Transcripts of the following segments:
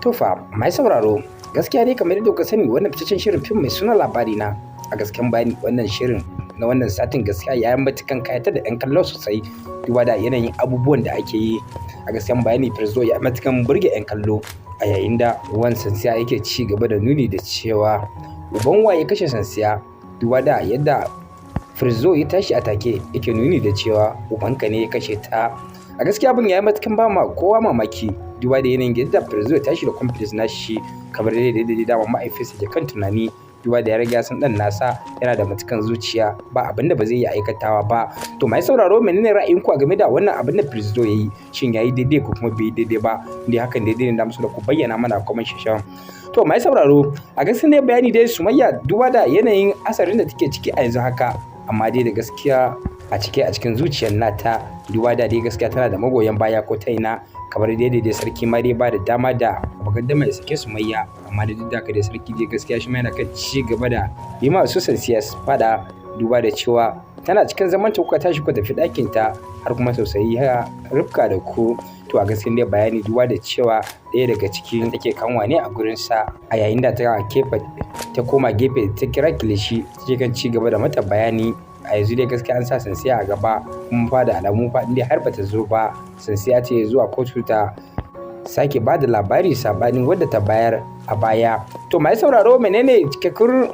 To fa, mai sauraro, gaskiya dai kamar yadda kuka sani, wannan fitaccen shirin fim mai suna Labari Na, a gasken bayani wannan shirin na wannan satin gaskiya ya yi matukan kayatar da 'yan kallo sosai, duba da yanayin abubuwan da ake yi. A gasken bayani, Firzo ya matukan burge 'yan kallo a yayin da wan Sansiya yake ci gaba da nuni da cewa uban waye kashe Sansiya, duba da yadda Firzo ya tashi a take yake nuni da cewa ubanka ne ya kashe ta. A gaskiya abin ya yi matukan ba ma kowa mamaki, duba da yanayin yadda Firzo ya tashi da confidence nashi, kamar dai da dama ma'aifinsa ke kan tunani, duba da ya riga san dan nasa yana da matukan zuciya, ba abin da ba zai iya aikatawa ba. To mai sauraro, menene ra'ayinku a game da wannan abin da Firzo ya yi? Shin yayi daidai ko kuma bai daidai ba? Indai hakan daidai ne, da musu da ku bayyana mana a comment section. To mai sauraro, a gaskiya ne bayani dai Sumayya, duba da yanayin asarin da take ciki a yanzu haka, amma dai da gaskiya a cike a cikin zuciyar nata, duba da dai gaskiya tana da magoyan baya ko ta ina, kamar dai dai sarki ma dai ba da dama da bakaddama ya sake Sumayya. Amma da duk da haka dai sarki dai gaskiya shi ma yana kan ci gaba da yi ma su Sansiya fada, duba da cewa tana cikin zaman ta kuka tashi kuka tafi ɗakin ta, har kuma tausayi ya rufka da ku. To a gaskiya dai bayani, duba da cewa ɗaya daga cikin take kanwa ne a gurin sa, a yayin da ta kefa ta koma gefe ta kira Kilishi, take kan ci gaba da mata bayani. A yanzu dai gaskiya an sa Sansiya a gaba, kuma fa da alamu fa indai har bata zo ba, Sansiya ce zuwa kotu ta sake ba da labari sabanin wadda ta bayar a baya. To mai sauraro, menene cikakkun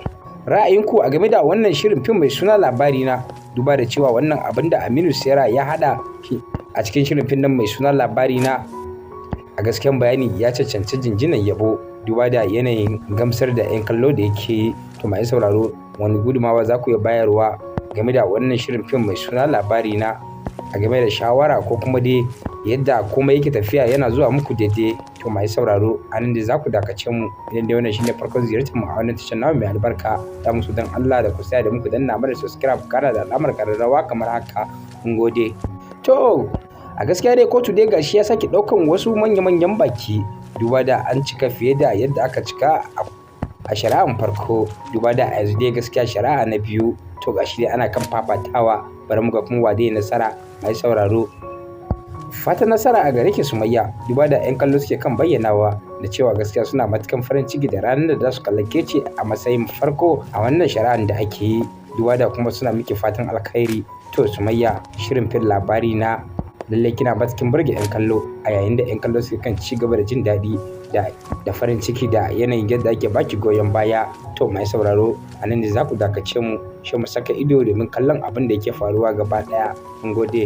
ra'ayinku a game da wannan shirin fim mai suna Labari Na, duba da cewa wannan abin da Aminu Sera ya hada a cikin shirin fim nan mai suna Labari Na, a gasken bayani ya cancanci jinjinan yabo, duba da yanayin gamsar da 'yan kallo da yake? To mai sauraro, wani gudumawa za ku iya bayarwa game da wannan shirin fim mai suna Labari Na, a game da shawara ko kuma dai yadda komai yake tafiya yana zuwa muku daidai? To mai sauraro, a nan da za ku dakace mu. Idan dai wannan shine farkon ziyartar mu a wannan tashar namu mai albarka, za mu so dan Allah da ku tsaya da muku danna mana subscribe kana da alamar kararrawa kamar haka. Mun gode. To a gaskiya dai kotu dai gashi ya sake ɗaukan wasu manya-manyan baki, duba da an cika fiye da yadda aka cika a shari'an farko, duba da a yanzu dai gaskiya shari'a na biyu, to gashi dai ana kan fafatawa. Bari mu ga kuma wa zai nasara. Mai sauraro, fatan nasara a gare ki Sumayya, duba da 'yan kallo suke kan bayyanawa da cewa gaskiya suna matukan farin ciki da ranar da za su kalla ce a matsayin farko a wannan shari'an da ake yi, duba da kuma suna miki fatan alkhairi. To Sumayya, shirin fim Labari Na, lallai kina matukin burge 'yan kallo a yayin da 'yan kallo suke kan ci gaba da jin daɗi da farin ciki da yanayin yadda ake baki goyon baya. To mai sauraro, a nan ne za ku dakace mu, shi mu saka ido domin kallon abin da yake faruwa gaba ɗaya. Mun gode.